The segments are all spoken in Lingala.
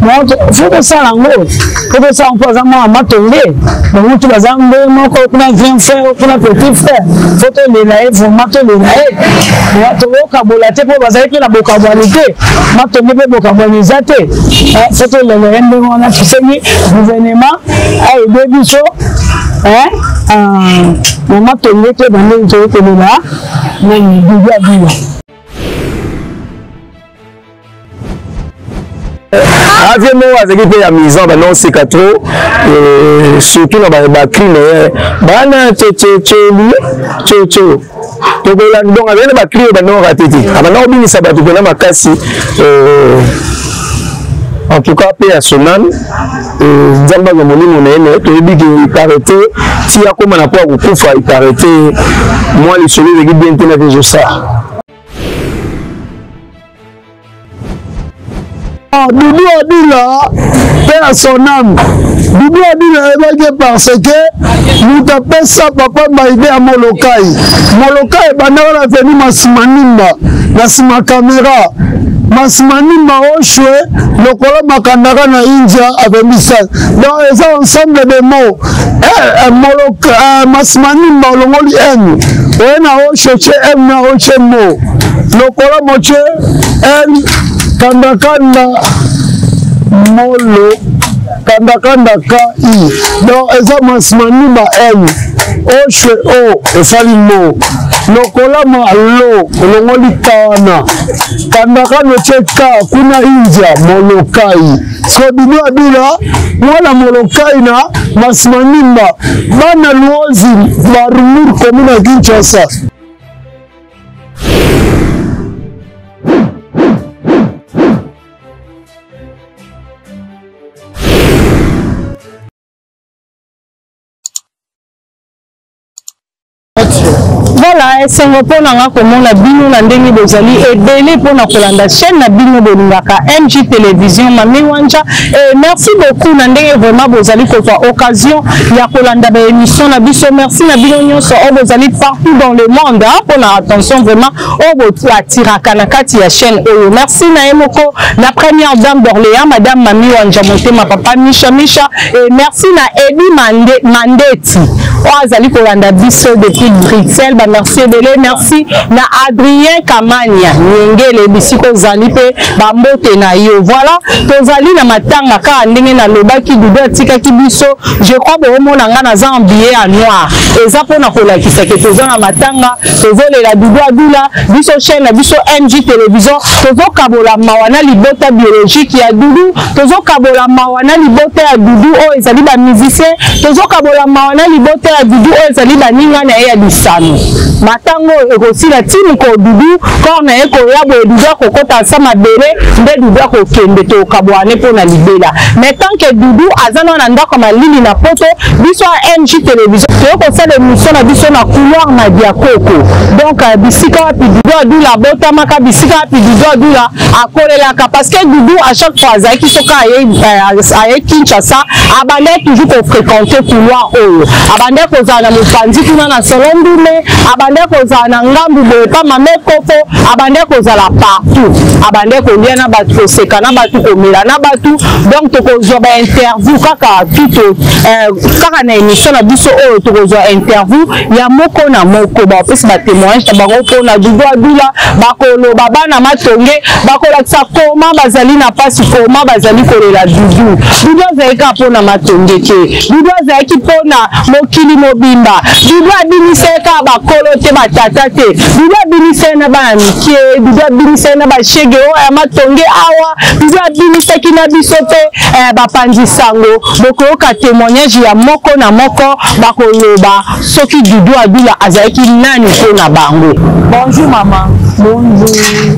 Faut tosala yango, faut tosala mpo aza mwana Matonge, bango tu baza nde moko, kuna grand frère, kuna petit frère. Faut tolela ye, vraiment tolela ye. Tokokabola te mpo bazali mpe na bokabwani te, Matonge mpe bokabwani eza te. Faut tolela ye ndenge wana. Tosengi gouvernement aide biso na Matonge te, bandenge toyei kolela nani, Dudu Adula. Avie moko azalaki mpe ya mise banda oseka trop, surtout na bacri na ye bana cececeli coco tokolanda. Donc azali na bacri oyo banda orate te, abanda kobinisa bato mpena makasi. En tout cas, mpe ya sonam, Nzambe azwa molimo na ye. Me toyebi ke iparete ti akóma na po ya kokufa, iparete mwa lisolo ezalaki bien te na vezosar. Doudou Adula, paix à son âme. Doudou Adula ayebaki parce que moto apesa papa Mbaide ya Molokai. Molokai ebandaka na avenue Masimanimba, na nsima kamera. Masimanimba oshwe lokolo makandaka na India avenue sa. Donc eza ensemble de mots. Eh, eh, Moloka, eh, Masimanimba olongoli N. Oye na oshwe che M na oche mo. Lokola moche N kandakanda molo kandakanda K I. Donc eza Masimanimba N oshwe O esali mo. Lokola ma lo olongoli K wana. Kandakanda otie K kuna India Molokai. So Dudu Adula mwana Molokai na Masimanimba bana Luozi Barumur commune ya Kinshasa. Voilà, esengo mpo na nga komona bino na ndenge bozali ebele mpo na kolanda chaîne na bino bolingaka, MG Télévision, Mami Wanja. Et merci beaucoup na ndenge vraiment bozali kozwa occasion ya kolanda ba émission na biso. Merci na bino nyonso oyo bozali partout dans le monde mpo na attention vraiment oyo boatiraka na kati ya chaîne oyo. Merci na ye moko la première dame d'Orléans, madame Mami Wanja Motema, papa Misha Misha. Et merci na Edi Mande, Mandeti oyo azali kolanda biso depuis Bruxelles. Bamerci ebele. Merci na Adrien Kamania Nyengele, bisika ozali mpe bambote na yo. Voilà, tozali na matanga kaka ndenge nalobaki. Dudu atikaki biso. Je crois boomona nga naza en billet ya noir, eza mpona kolakisa ke toza na matanga, tozolela Dudu Adula. Biso chaîne na biso MG Télévision tozokabola mawa na libota biologique ya Dudu, tozokabola mawa na libota ya Dudu oyo ezali bamusicien, tozokabola mawa na libota ya Dudu oyo ezali baninga na ye ya lisano. Matango oyo ekosila ti mokolo Dudu corps na ye koya boye, Dudu akokɔta asa mabele nde Dudu akokende, tokabwana mpo na libela. Mais tant que Dudu aza nano na ndako ya malili na Poto, biso ya MG Télévision toye kosala émission na biso na couloir na Diakoko, donc bisika wapi Dudu Adula abotamaka, bisika wapi Dudu Adula akolelaka, parce que Dudu à chaque fois azalaki, soki aye Kinshasa, abandaki toujours kofréquente couloir oyo, abandaki kozala na mopanzi kuna na salon ndume, abandaki kozala na ngambu boye pa mame Kofo, abandaki kozala partout, abandaki kolia na bato, koseka na bato, komela na bato. Donc tokozwa bainterview kaka tuto kaka na émission na biso oyo, tokozwa interview ya moko na moko, bapesi batémoignage na bango mpona Dudu Adula. Bakoloba, bana Matonge bakolakisa koma bazali na mpasi, koma bazali kolela Dudu. Dudu azalaki kaka mpona Matonge te, Dudu azalaki mpona mokili mobimba. Dudu abimisaki kaka bakolo te, batata te, Dudu abimisaki na bana mike, Dudu abimisaki na bashege oyo ya Matonge awa, Dudu abimisaki na biso mpe bapanzi sango. Bokoyoka témoignage ya moko na moko, bakoloba soki Dudu Adula azalaki nani mpo na bango. Bonjour mama. Bonjour.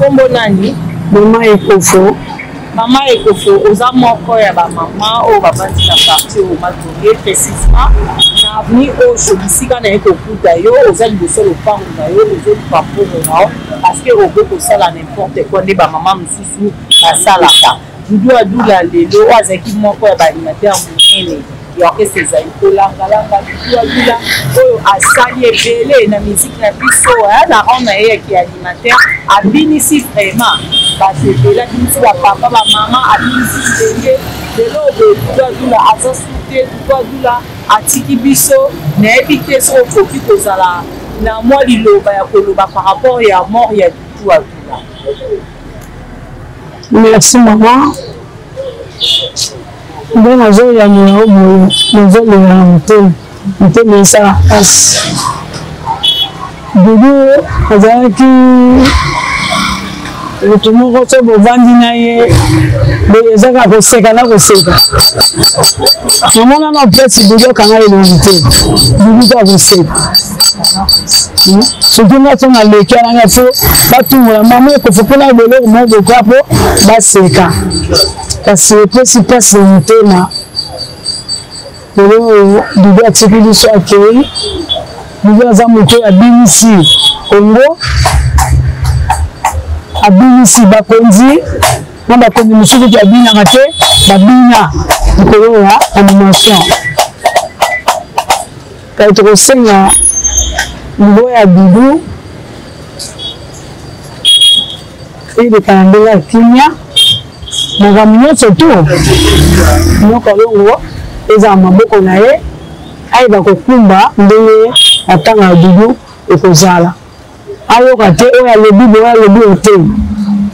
Kombo nani? Mama Ekofo. Mama Ekofo, oza moko ya bamama oyo bavandi na quartier oyo Matonge, précisement na avenue Osho. Bisika na ye kokuta yo, oza liboso lopango na yo, ozoluka mbongo na yo parce que okoki kosala n'importe quoi nde bamama mosusu basalaka. Dudu Adula lelo oyo azalaki moko ya baanimateur monene ya orchestre ezali kolangalanga. Dudu Adula oyo asali ebele na musique na biso, na rang na ye ya ki animateur, abinisi vraiment bato ebele, abinisi bapapa, bamama, abinisi ndenge. Doudou Adoula aza su te, Doudou Adoula atiki biso. Nayebi te soki okoki kozala na mwa liloba ya koloba par rapport ya mort ya Doudou Adoula. Merci maman. Nde nazoyanola yo boye, nazolela na motema, motema esala mpasi. Doudou azalaki moto moko so bovandi na ye boye eza kaka koseka na koseka. Namona na place Doudou akanga elongi te, Doudou kaka koseka. Surtout nga so naleki wana nga fo batungola mama ekofo mpona boloko moko bokoya mpo baseka, kasi epesi mpasi na motema. Lelo oyo Doudou atiki biso akei. Doudou aza moto oyo abimisi Congo, abimisi bakonzi na bakonzi mosusu kutu abinaka te, babina likolo ya animation. Kasi tokosenga liwa ya Doudou eleka na ndenge ya kimia, makambo nyonso tu Nyoka Longo ezala maboko na ye, ayeba kokumba ndenge matanga ya Doudou ekozala, ayoka te oyo alobi boye alobi oyo te.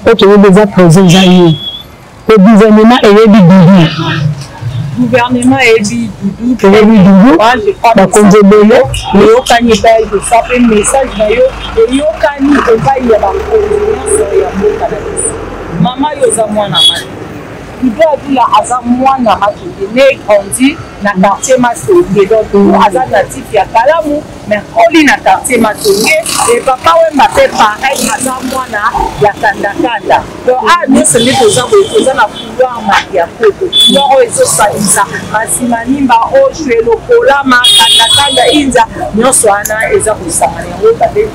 Oyo toyebi eza president eza ye, po gouvernement eyebi Doudou. Gouvernement eyebi Doudou, eyebi Doudou, bakonzi ebele eyokani epai tosa mpe message na yo eyokani epai ya bakonzi nyonso ya mboka na biso. Mama, yo oza mwana Matonge. Doudou Adoula aza mwana Matonge, né grandi na quartier Matonge, donc Doudou aza natif ya Kalamu mais koli na quartier Matonge. Et papa Wemba mpe pareil, aza mwana ya Kandakanda. Donc awa nyonso nde toza boye, toza na couloir Makiakoto, couloir oyo ezosangisa Masimanimba, Oshwe, Lokolama, Kandakanda, Inza, nyonso wana eza kosangana, yango babengi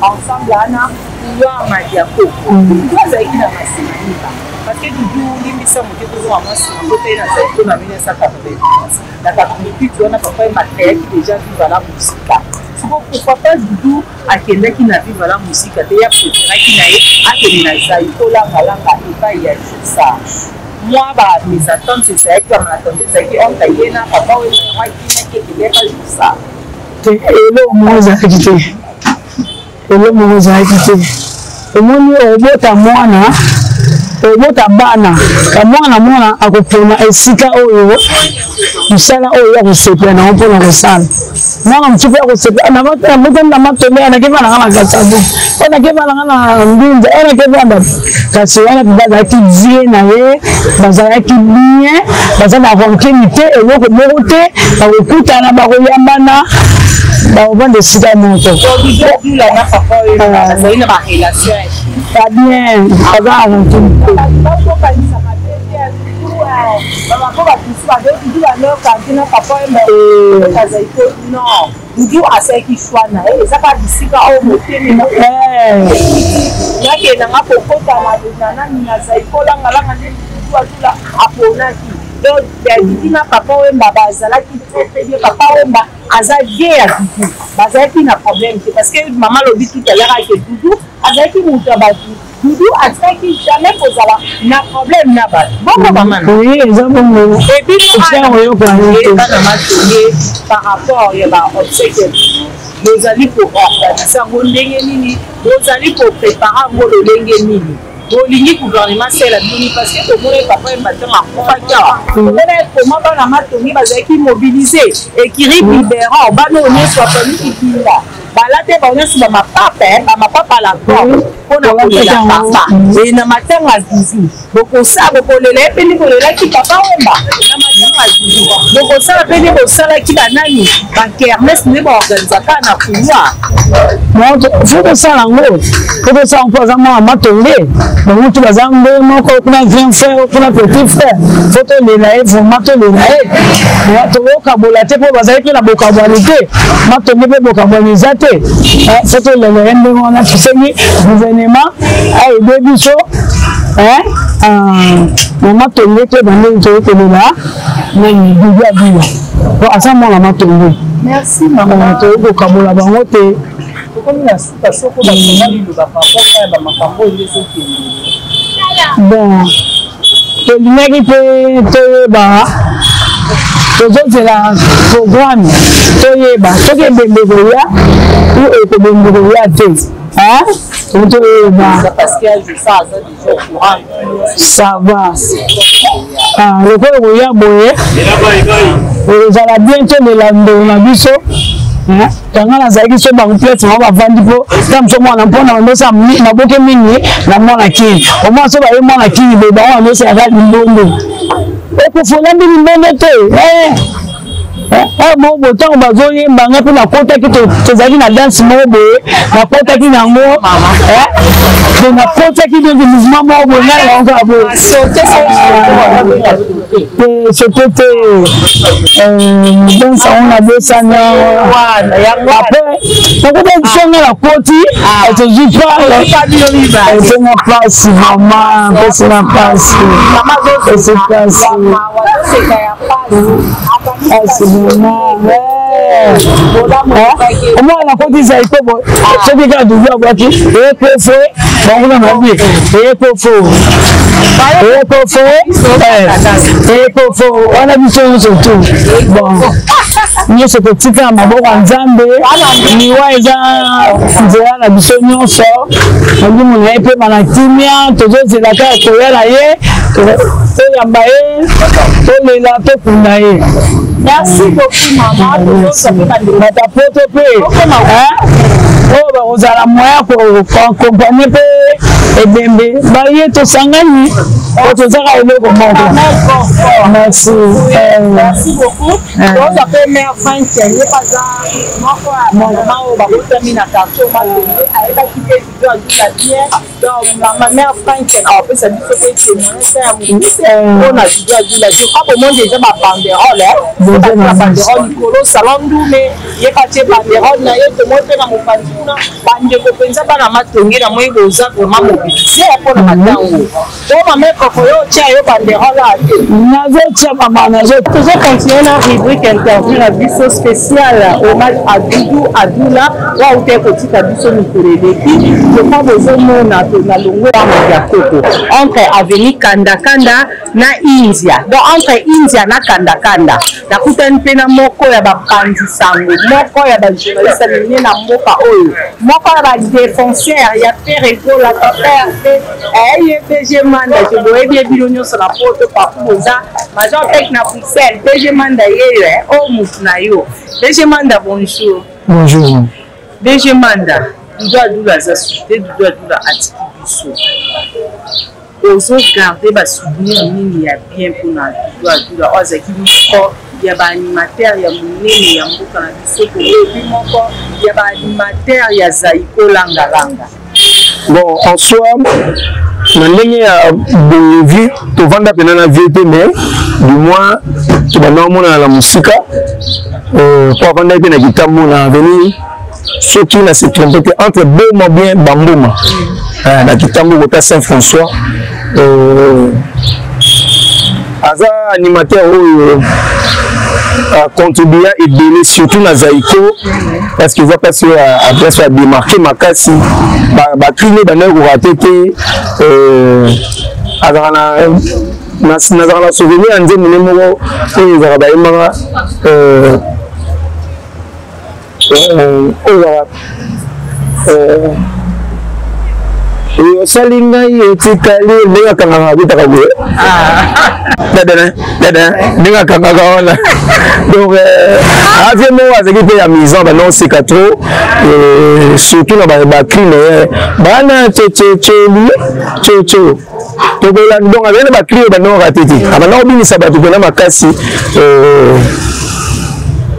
ensemble wana couloir Madiakoko. Doudou azalaki na Masimanimba parce que Doudou, limbisa moke, tozonga mwa nsima po te nazali mpo na 1988, na 88 wana papa ye macréaki déjà Viva la Musica. Siko pourquoi pas Doudou akendaki na Viva la Musica te, ya préféraki na ye akende na Zaiko langalanga epai ya Josa. Mwa ba mésentente ezalaki, ba malentente ezalaki entre ye na papa oyo yango akimaki ekende epai Josa. Te, eloko moko ezalaki te, eloko moko ezalaki te. Omoni, okobota mwana, okobota bana, ka mwana mwana akopona esika oyo mosala oyo ya kosepela nango mpona kosala. Mwana mosusu mpe akosepela nabotami na Matonge, nakevanda nga na Kasavu, oyo nakevanda nga na Mbinza, oyo nakevanda. Kasi wana mpe bazalaki vie na ye, bazalaki bien, baza na rancune te, eloko moko te, bakokutana, bakoyambana, bakovanda esika moko. Ba bien, baza na rancune te. Doudou asalaki choix na ye, eza kaka bisika oyo motema nakende nga kokota na nani na Zaiko langalanga nde Doudou Adoula aponaki. Donc Doudou na papa Wemba bazalaki très très bien. Papa Wemba aza bien ya Doudou, bazalaki na problème te parce que mama alobi tout à l'heure ke Doudou azalaki moto ya bato. Doudou atikaki jamais kozala na problème na bato. Bongo mama na Oui, eza bongo. Et bino bana Matonge, par rapport ya ba obsèques ya Doudou, bozali koorganiser yango ndenge nini? Bozali koprépare yango lolenge nini? Bolingi gouvernement sela bino? Parce que tomoni papa Wemba ntango akufaki awa, tomona koma bana Matonge bazalaki mobilisé, ekiri biberon, bana oyo nyonso bafami kibinda balate bango nyonso bamapapa, bamapapa la corde mpona kolela papa. E na matanga Doudou bokosala, bokolela ye mpe nde bolelaki papa Wemba. Na matanga Doudou bokosala mpe nde bosalaki banani bakermesse nde baorganisaka na couloir. Fo tosala yango, fo tosala mpo aza mwana Matonge, bango tu baza nde moko, kuna grand frère, kuna petit frère, fo tolela ye vraiment, tolela ye. Tokokabola te mpo bazali mpe na bokabwani te, Matonge mpe bokabwani eza te. Fo tolela ye ndenge wana. Tosengi gouvernement aide biso na Matonge te, bandenge toyei kolela nani Doudou Adoula po aza mwana Matonge. Merci mama. Toyei kokabola bango te. Tokomi na suka, soko bakoma liloba par rapport ya bamakambo oyo ezokende. Bon, tolingaki mpe toyeba Tozozela programme, toyeba soki ebembe koya ou ekobembe koya te. Toyeba. Ça va. Ah, lokola koya boye ekozala bien tolela ndeko na biso. Yanga nazalaki so bango place bango bavandi, mpo ta moso mwana mpona bandosa maboke mingi na mwana Kini. Omwana so baye mwana Kini boye, bango bandoselaka limbondo, ekofola mbi limbondo te. Moko boye, ntango bazoyemba, ngai mpe nakotaki, tozalaki na danse moko boye, nakotaki nango, donc nakotaki, donc mouvement moko boye, ngai nango kaka boye te, sote te, danse yango nabosani. Après nakotaki so, ngai nakoti, tozwi pa esenga mpasi, mama, mpesi na mpasi, esi mpasi mpasi mama. Omwana nakoti zaiko boye, soki kaka Dudu abwaki ekofo, bango na babi ekofo, ekofo, ekofo wana, biso nyonso tu, bon, nyonso totika na maboko ya Nzambe. Liwa eza nzela na biso nyonso. Molimo na ye mpe bana kimia. Tozozela kaka koya na ye, toyamba ye, tolela, tokunda ye. Merci beaucoup, mama. Bato poto mpe oyo bakozala moya koaccompagner mpe ebembe, baye, tosangani po tozaka eloko moko. Merci. Merci beaucoup. Toza mpe mare Frank, ye mpe aza moko ya mama oyo babotami na quartier Matonge, ayebaki mpe Dudu Adula bien. Donc mama mare Frank apesa biso mpe témoignage ya mokuse mpona Dudu Adula. Je crois bomoni déjà babanderole, babanderole likolo salon ndume, ye batie banderole na ye. Tomoni mpe na mopanzi kuna bandeko mpenza bana Matonge. Na moi boza vraiment mobilisé mpona matango po mama Ekoko, yo otia yo banderole a te? Nazotia, mama, nazo. Tozocontinue na rubrique interview na biso spéciale hommage à Dudu Adula oyo auti kotika biso mikolo eleki. Je crois bozomona na longwe ya koko entre avenue Kandakanda na India, donc entre India na Kandakanda, nakutani mpe na moko ya bapanzi sango, moko ya bajournaliste minene na mboka oyo, moko ya badéfenseur ya Ferre Gola, papa Herve. Ye DG Manda, je boyebi ye bino nyonso na poto partout boza, major tek na Bruxelles. DG Manda yeyo oyo motu na yo. DG Manda, bonjour. Bonjour. DG Manda, Dudu Adula aza su te. Dudu Adula atiki biso. Ozogarde basouvenir nini ya bien mpona Dudu Adula oyo azalaki moko ya baanimateur ya monene ya mboka na biso Kongo, moko ya baanimateur ya Zaiko Langalanga? Bon, en soi, na ndenge ya boye, vie tovanda mpena na vie te, mais du moins tobanda omonana na mosika, po avandaki mpe na Kitambo na avenue, soki na se trompe te, entre Boma bien Bamboma, na Kitambo kota Saint François. Aza animateur oyo acontribua ebele, surtout na Zaiko, parce que eza place oyo place oyo adémarqué makasi. Bacri ne bandaki korater te. Azalaka na, nazalaka na souvenir ya nzembo ne moko oyo ezalaka bayembaka, oyo ezalaka "Osali ngai etikali", ndenge akangaka, abetaka boye, dada dada, ndenge akangaka wana. Donc avie moko azalaki mpe ya mise banda oseka trop, surtout na bacri na ye, bana cececeli coco tokolanda. Donc azali na bacri oyo banda orate te, abanda kobinisa bato mpena makasi.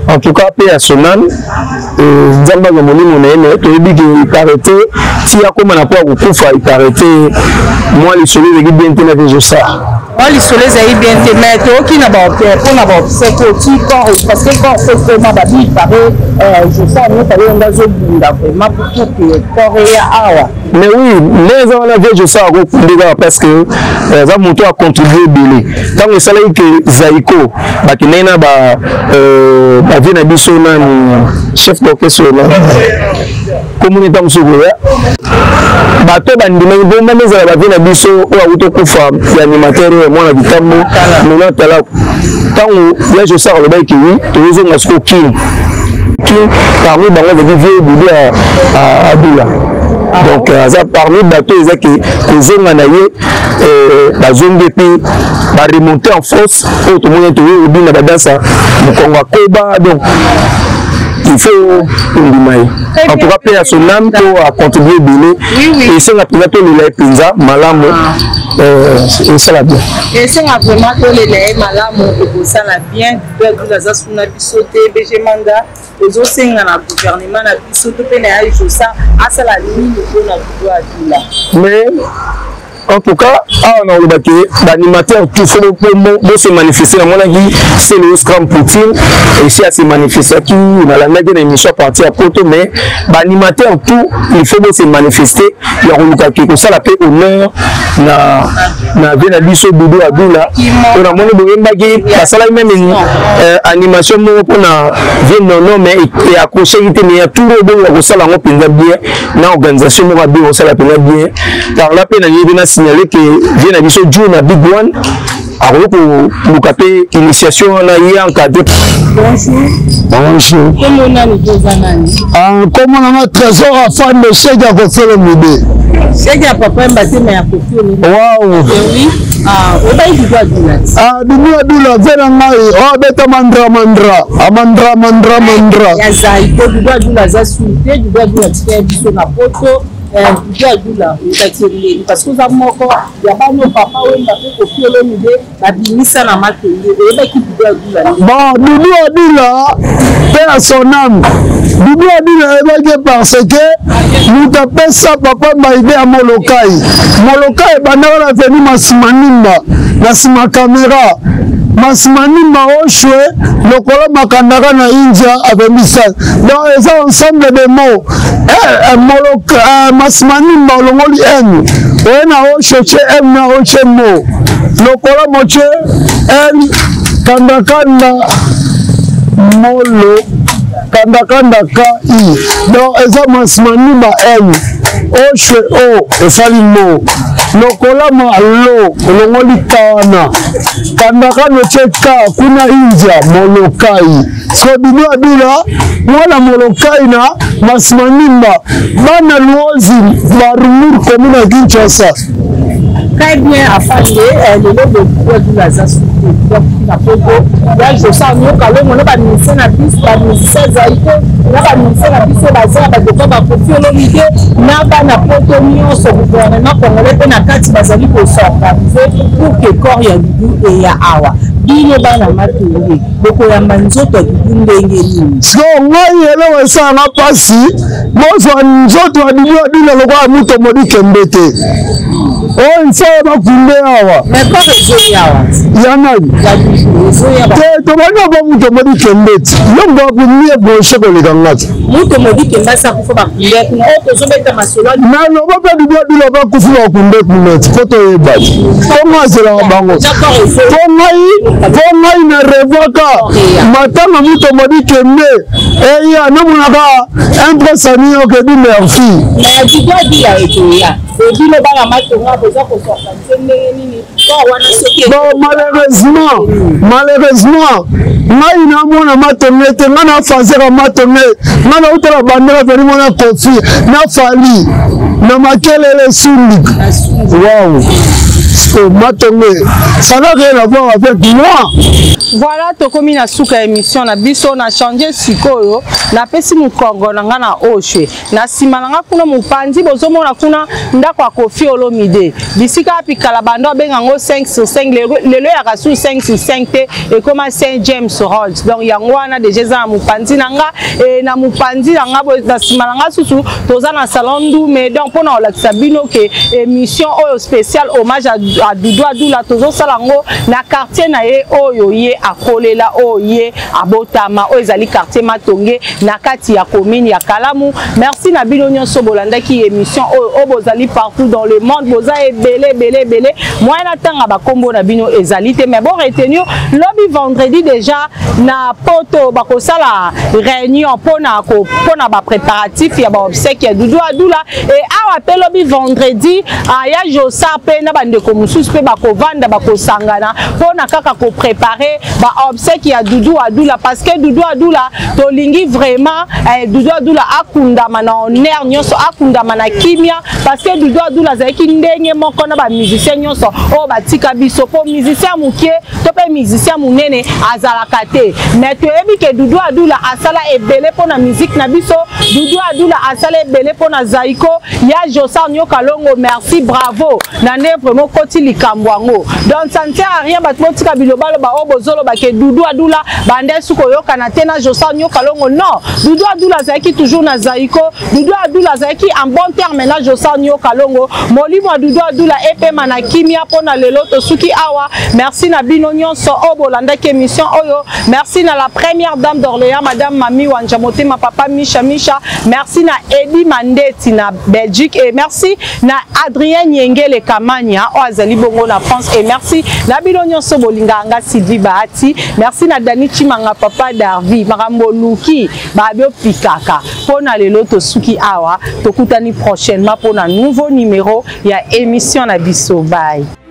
En tout cas, mpe ya sonane, Nzambe azwa molimo na ye. Me toyebi ke iparete ti akóma na po ya kokufa, iparete mwa lisolo ezalaki bien te na Vejosar. Mwa lisolo ezali bien te, mais toyoki na mpona baobsèques oti corps, parce que corps faut koma babi pare Josar nyota oyo nde azobunda vraiment pour que corps eya awa. Mais oui, nde eza wana, vie Josar akokunde kaka, parce que aza moto acontribue ebele. Ntango esalaki ke Zaiko bakendaki na Bavie na biso nani, chef d'orchestre na komoni ntango mosusu koya, bato bandimaki mpo ezala bavie na biso oyo akuti okufa ya animateur oyo mwana kitambo Nono Atalaku. Ntango ya Josar alobaki ke wi, tozozonga sikoyo Kin Kin, parmi bango azalaki vieux Doudou Adula. Donc aza parmi bato eza ke kozonga na ye, bazongi epe baremonte en force. Oyo tomoni, toyei kobina badansa mokongo akoba. Donc il faut ondima ye, en tout cas mpe ya son âme to acontribue ebele. Esenga mpenza tolela ye mpenza malamu, esala bien. Esenga vraiment tolela ye malamu, ekosala bien. Doudou aza suna biso te. BG Manda, ozosenga na gouvernement na biso to mpe na ya Josa asala nini mpona Doudou Adula? Mais en tout cas, awa na koloba ke baanimateur tout, faut bose manifester. Namonaki Celeo Scram Poutine esi ase manifestaki, nalandaki na émission à partir ya Poto. Mais baanimateur tout, il faut bose manifester ya koluka ke kosala mpe honneur na vie na biso Doudou Adula. Po namoni boyembaki, basalaki même animation moko mpona vie Nono, mais eaccrochaki te. Mais ya tour oyo bongo kosala yango mpenza bien na organisation moko abe kosala mpenza bien. Par là mpe nayebi na signale ke vie na biso Jour na Big One akoki koluka mpe initiation wana, ye encadre. Bonjour. Bonjour. Kombo nani mpe oza nani? Kombo nanga Trésor Afande, shege ya Koffi Olomide. Shege ya Papa Mbatema ya Koffi Olomide. Wow. Oui. Obayi Doudou Adula? Doudou Adula, ve na ngai oyo abeta mandra mandra amandra mandra mandra. Ya Zaiko. Doudou Adula aza sui te. Doudou Adula atika biso na Poto. Doudou Adula oyokaki ndeni parce que oza moko ya bana Papa Wemba mpe Koffi Olomide babimisa na Matonge. Oyebaki Doudou Adula nde? Bon, Doudou Adula, paix à son âme, Doudou Adula ayebaki parce que moto apesa Papa Baide ya Molokai. Molokai ebandaka na veni Masimanimba, na nsima caméra Masimanimba oshwe lokola makandaka na India avembisa. Donc eza ensemble de mots. Moloka, Masimanimba, olongoli n, oye na oshwe, tie m na otie mo lokola motie n, kandakanda molo kandakanda k i. Donc eza Masimanimba m oshwe o, esali mo lokola ma lo, olongoli ka wana, kandakanda otie k kuna, India Molokai. So Doudou Adula mwana Molokai na Masimanimba, bana Luozi, Barumur, commune ya Kinshasa. Très bien, afande. Lelo Doudou Adula aza suku na Poto. Ya Josa Nyoka Longo na bamusicien na biso, bamusicien Zaiko na bamusicien na biso baza ya badokwa, baKoffi Olomide na bana Poto nyonso, gouvernement congolais mpe na kati bazali kos'organiser pour que corps ya Doudou eya awa. Bino bana Matonge, bokoyamba nzoto ya Doudou ndenge nini? So ngai, eloko esalanga mpasi, bozwa nzoto ya Doudou Adula lokola moto modi kembe te. Oyo nsaye bakunde awa. Mais corps ezoya awa. Ya nani? Ya Doudou ezoya. Te, tobandi ba moto modi kembe ti yo moto mie branche koleka nga te. Moto modi kembe asa kufa, bakunde kuna oyo tozobeta masolo. Naloba mpe Doudou Adula bakufi, bakunde kuna ti po toyeba ti mpo nga azelaka bango, mpo ngai na revaka matanga moto modi kembe eya, namonaka un prince ami oke du merci. Mais Doudou Adula ekoya. Bino bana Matonga, boza kos'organiser ndenge nini po wana soki? Bon, malheureusement ngai namona Matonge te. Ngai nafazaka Matonge, ngai nautala bandela veni mona Koffi na Fally na makelele sundi. Wow, so Matonge, ça n'a rien à voir avec moi. Voilà, tokomi na suka ya émission na biso. Na change sikoyo, napesi mokongo na ngai na Oshwe. Na nsima na nga kuna, mopanzi, bozomona kuna ndako ya Koffi Olomide, bisika api kala bando abenga yango 5 sur 5. Lelo yaka su 5 sur 5 te, ekoma Saint James Road. Donc yango wana deja eza na mopanzi na nga. E na mopanzi na nga, na nsima na nga susu, toza na salon Ndume. Donc mpona kolakisa bino ke émission oyo spécial hommage à ya Doudou Adula. Tozosala yango na quartier na ye oyo ye akolela, oyo ye abotama, oyo ezali quartier Matonge na kati ya commune ya Kalamu. Merci na bino nyonso bolandaki émission oyo, oyo bozali partout dans le monde. Boza ebele, ebele, ebele, moyen natanga bakombo na bino ezali te, mais bo retenir, lobi vendredi déjà na Poto bakosala réunion mpona bapréparatif ya baobsèques ya Dudu Adula. E awa mpe lobi vendredi ya Josa mpe na bandeko mosusu mpe bakovanda, bakosangana mpona kaka kopréparer baobsèques ya Dudu Adula, parce que Dudu Adula, tolingi vraiment Dudu Adula akundama na honneur nyonso, akundama na kimia, parce que Dudu Adula azalaki ndenge moko na bamusicien nyonso oyo batika biso, mpo musicien moke to mpe musicien monene azalaka te. Mais toyebi ke Dudu Adula asala ebele mpo na musique na biso, Dudu Adula asala ebele mpo na Zaiko. Ya Josar Nyoka Longo, merci, bravo na nde vraiment okoti likambo yango. Donc ça ne sert à rien, bato botika bilobaloba oyo bozoloba ke Dudu Adula bande suki oyokana te na Josar Nyoka Longo. Non, Dudu Adula azalaki toujours na Zaiko, Dudu Adula azalaki en bon terme na Josar Nyoka Longo. Molimo ya Dudu Adula epema na kimia. Mpo na lelo tosuki awa. Merci na bino nyonso oyo bolandaki émission oyo. Merci na la première dame d'Orléans, madame Mami Wanja Motema, papa Misha Misha. Merci na Edi Mandeti na Belgique et merci na Adrien Nyengele Kamania oyo azali bongo na France. Et merci na bino nyonso bolingaka nga Sylvie Bahati. Merci na Dani Chimanga, papa Darvi makambo oluki babi opikaka. Mpo na lelo tosuki awa, tokutani prochainement mpo na nouveau numéro ya émission na biso. Bye.